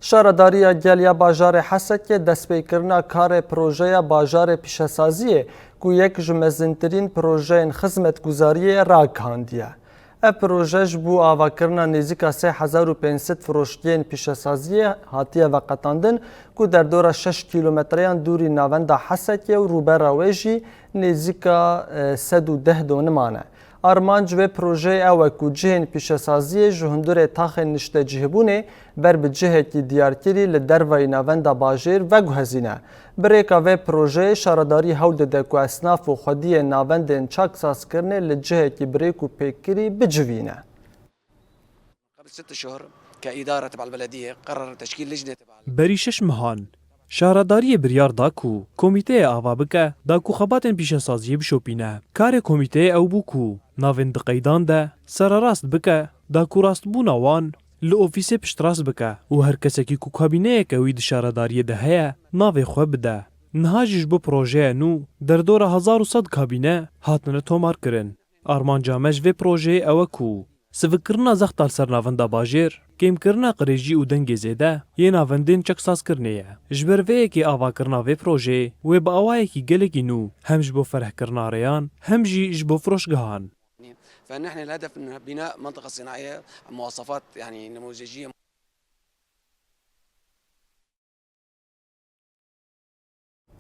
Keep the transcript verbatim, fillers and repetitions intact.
Şaredariya Gel ya Bajarê Hesekê destpêkirina karê projeya Bajarê Pîşesaziyê ku yek ji mezintirîn projeyên xizmetguzariyê ye ragihandiye. Ev proje ji bo avakirina nêzîka sê hezar û pênc sed firoşgehên pîşesaziyê hatiye veqetandin ku derdora şeş kîlometreyan dûrî navenda Hesekê û rûbera wê jî nêzîka, e, sed û deh doniman e. Armanc vê projeyê ew e ku cihên pîşesaziyê ji hundurê taxên niştecihbûnê ber bi cihekî diyarkirî li dervayî navenda bajêr veguhezîne. Bi rêka vê projeyê şaredarî hewl dide ku esnaf û xwediyên navendên çaksaskirinê li cihekî bi rêk û pêkirî bicivîne. قبل ست أشهر كإدارة تبع البلدية قرر تشكيل لجنة تبع Berî şeş mehan, şaredariyê biryar da ku komîteyê ava bike, da ku xebatên pîşesaziyê bişopîne. Karê komîteyê ew bû ku navên di qeydan de sererast bike, da ku rastbûna wan li ofîsê piştrast bike û her kesekî ku kabîneyeke wî di şaredariyê de heye, navê xwe bide. Niha jî ji bo projeya nû derdora hezar û sed kabîne hatine tomarkirin. Armanca me ji vê projeyê ew e ku sivikkirina zexta li ser navenda bajêr, kêmkirina qirêjî û dengê zêde yê navendên çeksaskirinê ye. Ji ber vê yekê avakirina vê projeyê wê bi awayekî gelekî nû hem ji bo ferhkirina rêyan hem jî ji bo firoşgehan. فنحن الهدف من بناء منطقة صناعية مواصفات يعني نموذجية.